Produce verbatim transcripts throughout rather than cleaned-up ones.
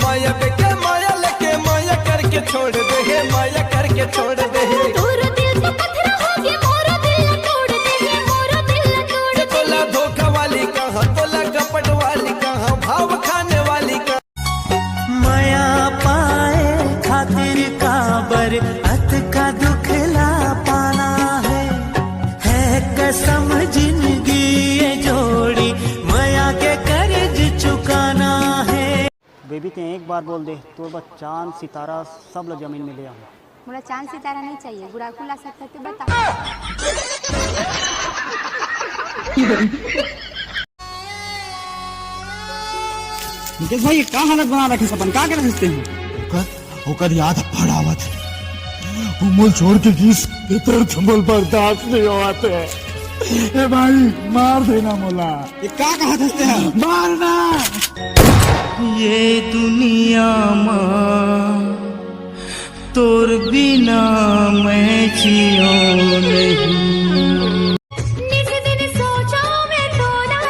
माया बेके माया लेके माया करके छोड़ दे हे, माया करके छोड़ दे हे। तोरो दिल तो पथरा होगे, मोरो दिल ला तोड़ दे हे, मोरो दिल ला तोड़ दे हे। तोला धोखा वाली कहाँ, तोला कपट वाली कहाँ, भाव खाने वाली कहाँ? मया पाए खातिर काबर अतका दुख ला पाना है, है कसम जिंदगी ये जोड़ी, मया के कर्ज चुकाना है। बेबी, तें एक बार बोल दे, तोर बर चांद सितारा सब ला जमीन में ले आऊं। मोला चांद सितारा नहीं चाहिए, गुड़ाखू ला सकता तो बता। मुकेश भाई, ये का हालत बना रखे अपन, का करत हस तें? ओकर, ओकर याद अब बड़ आवत हे। वो मोला छोड़ के गिस, ये दर्द मोला बर्दाश्त नहीं होवत हे। ए भाई, मार देना मोला। ये का कहत हस तें? मारना। ये दुनिया मा तोर बिना मैं जियो नहीं। नित दिन सोचों मैं तोला,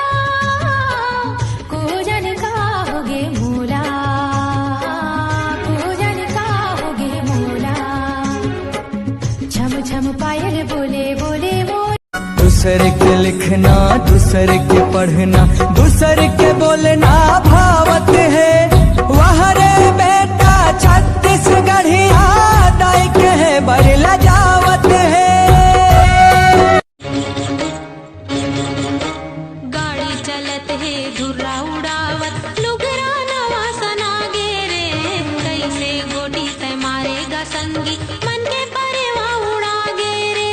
को जाने का होगे मोला, को जाने का होगे मोला। छम छम पायल बोले, बोले मोला। दूसर के लिखना, दूसर के पढ़ना, दूसर के बोलना भावत हे। वाह रे बेटा छत्तीसगढ़िया, दाई कहे बर लजावत हे। गाड़ी चलत हे धुर्रा उड़ावत, लुगरा नवा सना गे रे। कैसे गोटी तैं मारेगा संगी, मन के परेवा उड़ा गे रे।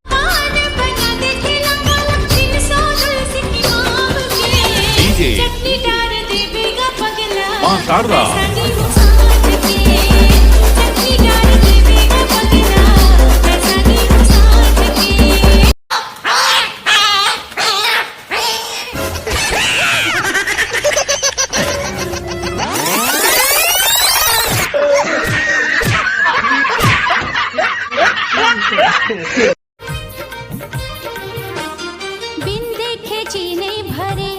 पान बना दे ठेला वाला, तीन सौ तुलसी की मांग के। चटनी डार देबे गा पगला, पैसा नी हो साथ के। चटनी डार देबे गा पगला, पैसा नी हो साथ के। बिन देखे जी नहीं भरे,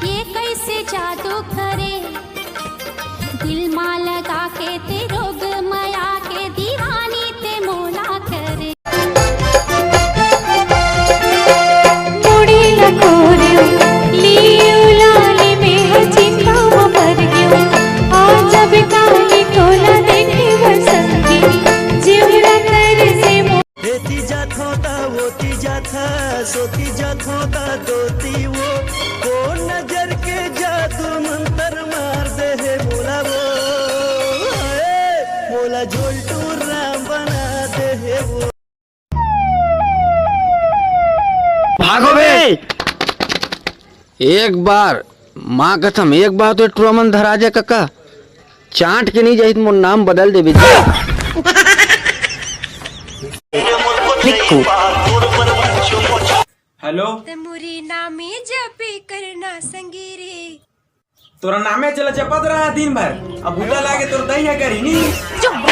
ये कैसे जादू करे। दिल मा लगा के तें रोग मया के, दीवानी तें मोला करे। मुड़ी ला कोरेव, लियो लाली में हर चिंता म पर गेव। आ जब काली तोला देखे बर संगी, जीव ला तरसे मोर। एती जाथों ता ओती जाथा, सोती जाथों ता दोती वो। कोन नजर के जादू मंतर मार दे हे मोला वो। ए, मोला झोलटू राम बना दे हे वो। भागो बे। एक बार, माँ कसम, एक बार तो टुरा मन धरा जाए कका, चांट के नहीं जाही त मोर नाम बदल देबे जी। हेलो। ते मुरी नामी जपे करना संगी रे। तोरा नामे चला जपत रहा दिन भर, अब बुला लागे तोर दही है करी नी। चुप।